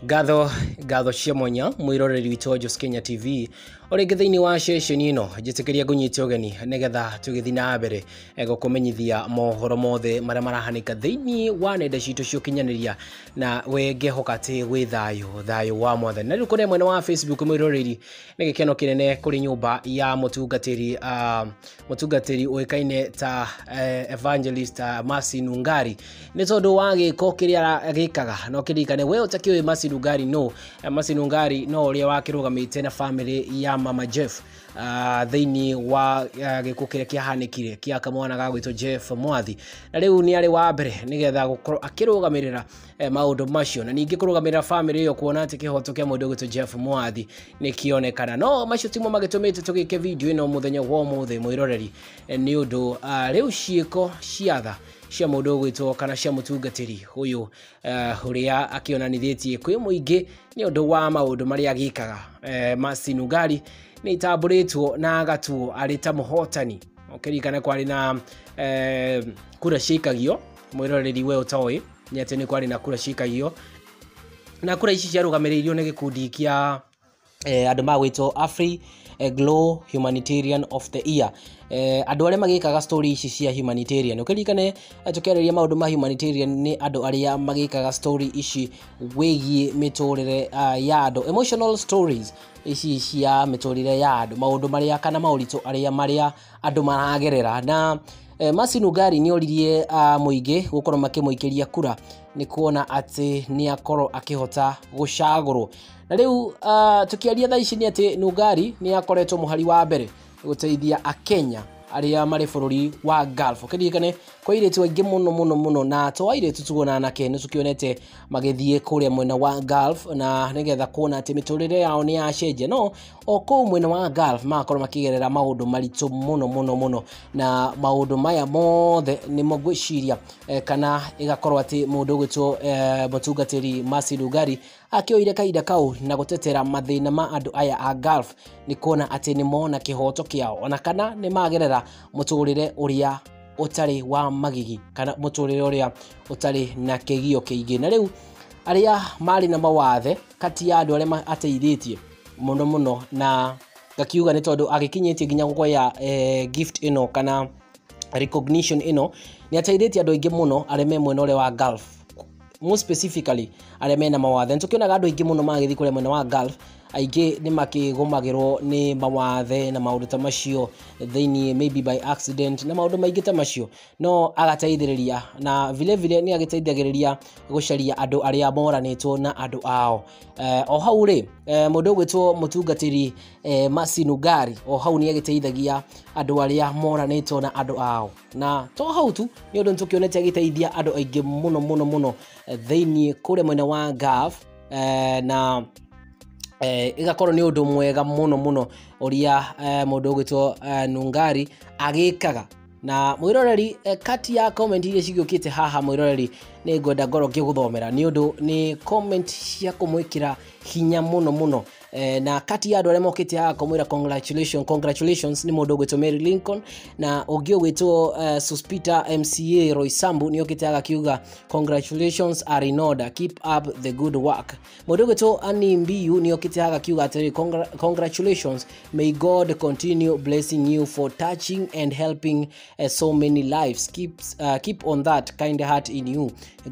Ngatho ngatho cia mwanya mwiroreri witũ wa Jos Kenya TV o rĩngĩ thĩinĩ wa ceceni ĩno njĩtĩkĩria ngũnyite ũgeni nĩgetha tũgĩthiĩ na mbere gũkũmenyithia mohoro mothe marĩa marahanĩka thĩinĩ wa nenda citũ cia ũkinyanĩria na we ngĩhoka atĩ gwĩ thayũ thayũ wa mwathani. Na rĩu kũrĩa mwena wa Facebook mwiroreri nĩ gĩkeno kĩnene kũrĩ nyũmba ya mũtungatĩri mũtungatĩri ũĩkaine ta evangelist Mercy Nungari nĩ tondũ wa gĩko kĩrĩa agĩkaga. No kĩririkane we ũtakĩũĩ Mercy Nungari no Mercy Nungari no ũrĩa wakĩrũgamĩte na family ya Mama Jeff thĩinĩ wa gĩkuũ kĩrĩa kĩahanĩkire kĩa kamwana ga gwĩtwo Jeff Mwathi, na rĩu nĩ arĩ wa mbere nĩgetha gũkorwo akĩrũgamĩrĩra maũndũ macio na ningĩ kũrũgamĩrĩra family ĩyo kuona atĩ kĩhoto kĩa mũndũ ũgwĩtwo Jeff Mwathi nĩ kĩonekana. No macio timo magĩtũmĩte tũgĩke video ĩno mũthenya wa ũmũthĩ mwĩroreri, nĩ ũndũ rĩu ciĩko cia tha cia mũndũ ũgwĩtwo kana cia mũtungatĩri ũyũ ũrĩa akĩonanithĩtie kwĩ mũingĩ nĩ ũndũ wa maũndũ marĩa agĩkaga. Mercy Nungari nĩ itambũrĩtwo na agatuo arĩ ta mũhotani. Ũkĩririkana kwarĩ na kura ciikagio mwĩroreri we ũtoĩ nĩ atĩ nĩ kwarĩ na kura ciikagio na kura ici ciarũgamĩrĩirio nĩ gĩkundi kĩa andũ magwĩtwo Afri Glow Humanitarian of the Year, andũ arĩa magĩkaga story ici cia humanitarian. Ũkĩririkane tũkĩarĩria maũndũ ma humanitarian nĩ andũ arĩa magĩkaga story ici wĩgiĩ mĩtũrĩre ya andũ, emotional stories ici cia mĩtũrĩre ya andũ, maũndũ marĩa kana maũritũ arĩa marĩa andũ maragerera. Na Mercy Nungari nĩ oririe mũingĩ gũkorwo makĩmũikĩria kura nĩ kuona atĩ nĩ akorwo akĩhota gũcagũrwo. Na rĩu tũkĩaria thaa ici nĩ atĩ Nungari nĩ akoretwo mũhari wa mbere gũteithia akenya arĩa marĩ bũrũri wa Gulf. Ũkĩririkane kwa airĩtu aingĩ mũno mũno mũno, na to airĩtu tu ona anake nĩ tũkĩonete magĩthiĩ kũrĩa mwena wa Gulf na nĩgetha kuona atĩ mĩtũrĩre yao nĩ yacenjia. No o kũu mwena wa Gulf magakorwo makĩgerera maũndũ maritũ mũno mũno mũno, na maũndũ maya mothe nĩmo ngwĩciria kana ĩgakorwo atĩ mũndũ ũgwĩtwo mũtungatĩri Mercy Nungari akĩoire kahinda kau na gũtetera mathĩna ma andũ aya a Gulf nĩ kuona atĩ nĩ mona kĩhoto kĩao ona kana nĩ magerera mũtũrĩre ũrĩa ũtarĩ wa magigi kana mũtũrĩre ũrĩa ũtarĩ na kĩgio kĩingĩ. Na rĩu arĩa marĩ na mawathe kati ya andũ arĩa ateithĩtie mũno mũno, na ngakiuga nĩ tondũ agĩkinyĩtie nginya gũkoya gift ĩno kana recognition ĩno, nĩ ateithĩtie andũ aingĩ mũno arĩa me mwena ũrĩa wa Gulf, more specifically arĩa mena mawathe. Nĩtũkĩonaga andũ aingĩ mũno magĩthiĩ kũrĩa mwena wa Gulf, aingĩ nĩ makĩgũmagĩrwo nĩ mawathe na maũndũ ta macio thĩinĩ maybe by accident na maũndũ maingĩ ta macio, no agateithĩrĩria na vile vile nĩ agĩteithagĩrĩria gũcaria andũ arĩa moranĩtwo na andũ ao. O hau rĩ mũndũ ũgwĩtwo mũtungatĩri Mercy Nungari o hau nĩ agĩteithagia andũ arĩa moranĩtwo na andũ ao, na to hau tu nĩ ũndũ nĩtũkĩonete agĩteithia andũ aingĩ mũno mũno mũno thĩinĩ kũrĩa mwena wa Gulf, na ĩgakorwo nĩ ũndũ mwega mũno mũno ũrĩa mũndũ ũgwĩtwo Nungari agĩkaga. Na mwĩroreri kati ya comment iria cigĩũkĩte haha mwĩroreri nĩ ngwenda ngorwo ngĩgũthomera nĩ ũndũ nĩ comment cia kũmwĩkĩra hinya mũno mũno. Na kati ya andũ arĩa mokĩte haha kũmwĩra congratulations, congratulations nĩ mũndũ ũgwĩtwo Mary Lincoln, na ũngĩ ũgwĩtwo Suspita MCA Roysambu nĩ okĩte agakiuga congratulations are in order, keep up the good work. Mũndũ ũgwĩtwo Annie Mbiyu nĩ okĩte agakiuga atĩrĩ congratulations, may God continue blessing you for touching and helping so many lives, keep on that kind heart in you,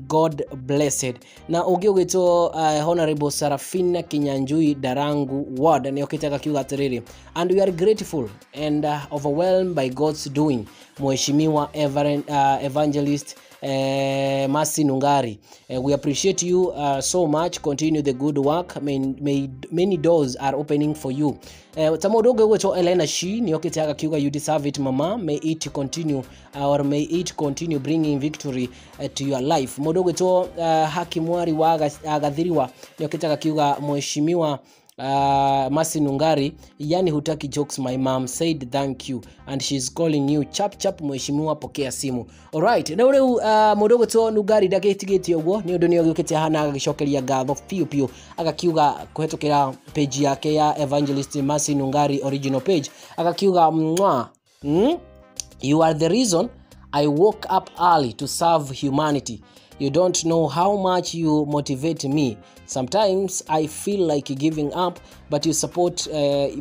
God blessed. Na ũngĩ ũgwĩtwo Honorable Sarafina Kinyanjui Darangu Ward nĩ okĩte agakiuga atĩrĩrĩ and we are grateful and overwhelmed by God's doing, Mheshimiwa Evangelist Mercy Nungari, we appreciate you so much, continue the good work, many doors are opening for you. Ta mũndũ ũngĩ ũgwĩtwo Elena Shi nĩ okĩte agakiuga you deserve it mama, may it continue or may it continue bringing victory to your life. Mũndũ ũgwĩtwo Haki Mwari wa Gathiriwa nĩ okĩte agakiuga Mheshimiwa Mercy Nungari, yani hutaki jokes, my mom said thank you and she's calling you chap chap, mheshimiwa pokea simu. Alright, na rĩu mũndũ ũgwĩtwo Nungari ndagĩtigĩtie ũguo nĩ ũndũ nĩ agĩũkĩte haha na agagĩcokeria ngatho biũ biũ, agakiuga kũhetũkĩra page yake ya Evangelist Mercy Nungari original page, agakiuga mwa you are the reason I woke up early to serve humanity. You don't know how much you motivate me. Sometimes I feel like giving up, but you support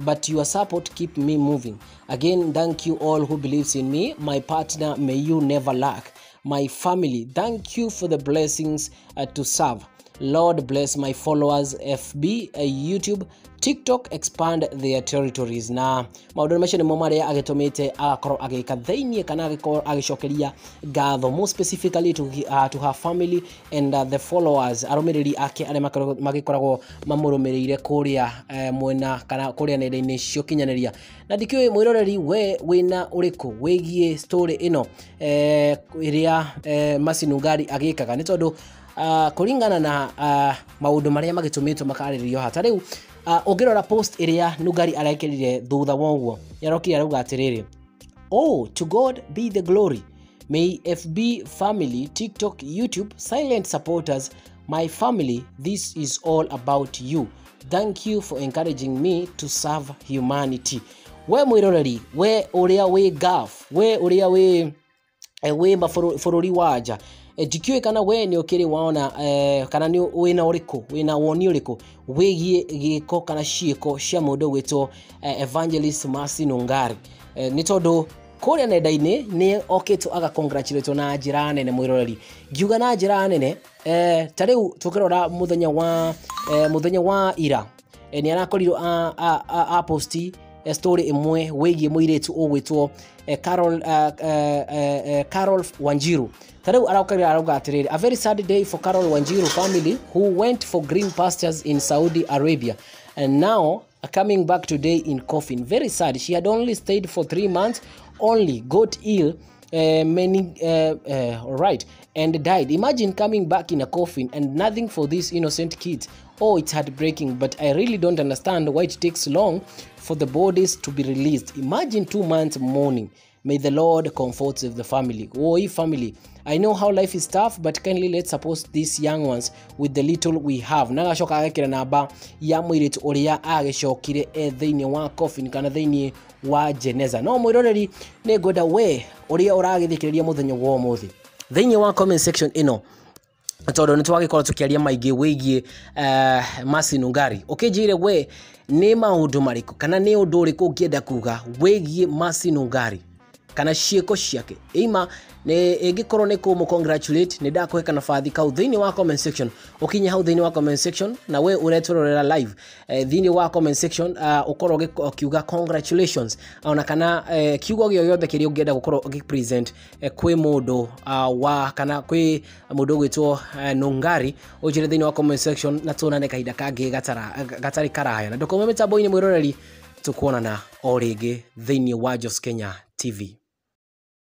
but your support keep me moving. Again, thank you all who believes in me. My partner, may you never lack. My family, thank you for the blessings to serve. Lord bless my followers, FB, YouTube, TikTok, expand their territories. Na maũndũ macio nĩmo marĩa agĩtũmĩte agakorwo agĩka thĩiniĩ kana agĩkorwo agĩcokeria ngatho more specifically to her family and the followers, arũmĩrĩri ake arĩa magĩkoragwo mamũrũmĩrĩire kũrĩa mwena kana kũrĩa nenda-inĩ cia ũkinyanĩria. Na ndikĩũĩ mwĩroreri we wĩna ũrĩkũ wĩgiĩ story ĩno ĩrĩa Mercy Nungari agĩkaga, nĩ tondũ kũringana na maũndũ marĩa magĩtũmĩtwo makarĩrĩrio haha. Ta rĩu ũngĩrora post ĩrĩa Nungari arekĩrire thutha wa ũguo, nĩarokire arauga atĩrĩrĩ, "Oh, to God be the glory. May FB family, TikTok, YouTube, silent supporters, my family, this is all about you. Thank you for encouraging me to serve humanity." We mwĩroreri, we ũrĩa wĩ Gulf, we ũrĩa wĩ bũrũri wa nja, ndikĩũĩ kana we nĩ ũkĩrĩ waona kana nĩ wĩna ũrĩkũ, wĩna woni ũrĩkũ wĩgiĩ gĩko kana ciĩko cia mũndũ ũgwĩtwo Evangelist Mercy Nungari, nĩ tondũ kũrĩa nenda-inĩ nĩ okĩtwo agacongratulate na njĩra nene. Mwĩroreri, ngiuga na njĩra nene, ta rĩu tũkĩrora mũthenya wa ira, nĩ arakorirwo a post story ĩmwe wĩgiĩ mũirĩtu ũgwĩtwo Carol Wanjiru. Ta rĩu araukagĩra arauga atĩrĩrĩ, "A very sad day for Carol Wanjiru family who went for green pastures in Saudi Arabia and now coming back today in coffin. Very sad. She had only stayed for 3 months, only got ill many all right, and died. Imagine coming back in a coffin and nothing for these innocent kids. Oh, it's heartbreaking, but I really don't understand why it takes long for the bodies to be released. Imagine 2 months mourning. May the Lord comfort the family. Oh, family, I know how life is tough, but kindly let's support these young ones with the little we have." Na agacoka agekĩra namba ya mũirĩtu ũrĩa agĩcokire e thĩinĩ wa coffin kana thĩinĩ wa jeneza. No mwĩroreri, nĩ ngwenda we ũrĩa ũragĩthikĩrĩria mũthenya wa ũmũthĩ thĩinĩ wa comment section ĩno, tondũ nĩ twagĩkorwo tũkĩaria maingĩ wĩgiĩ Mercy Nungari, ũkĩnjĩre we nĩ maũndũ marĩkũ kana nĩ ũndũ ũrĩkũ ũngĩenda kuga wĩgiĩ Mercy Nungari kana ciĩko ciake. Ima nĩ ĩngĩkorwo nĩ kũmũ congratulate, nĩ ndakũhe kanabathi kau thĩinĩ wa comment section. Ũkinye hau thĩinĩ wa comment section, na we ũretũrorera live, thĩinĩ wa comment section, ũkorwo ũkiuga congratulations ona kana kiugo gĩo gĩothe kĩrĩa ũngĩenda gũkorwo ũgĩpresent kwĩ mũndũ wa kana kwĩ mũndũ ũgwĩtwo Nungari, ũnjĩre thĩinĩ wa comment section na tuonane kahinda kangĩ gatarĩ karaya. Na ndũkaume mĩtambo-inĩ, mwĩroreri, tũkuonana o rĩngĩ thĩinĩ wa Jos Kenya TV.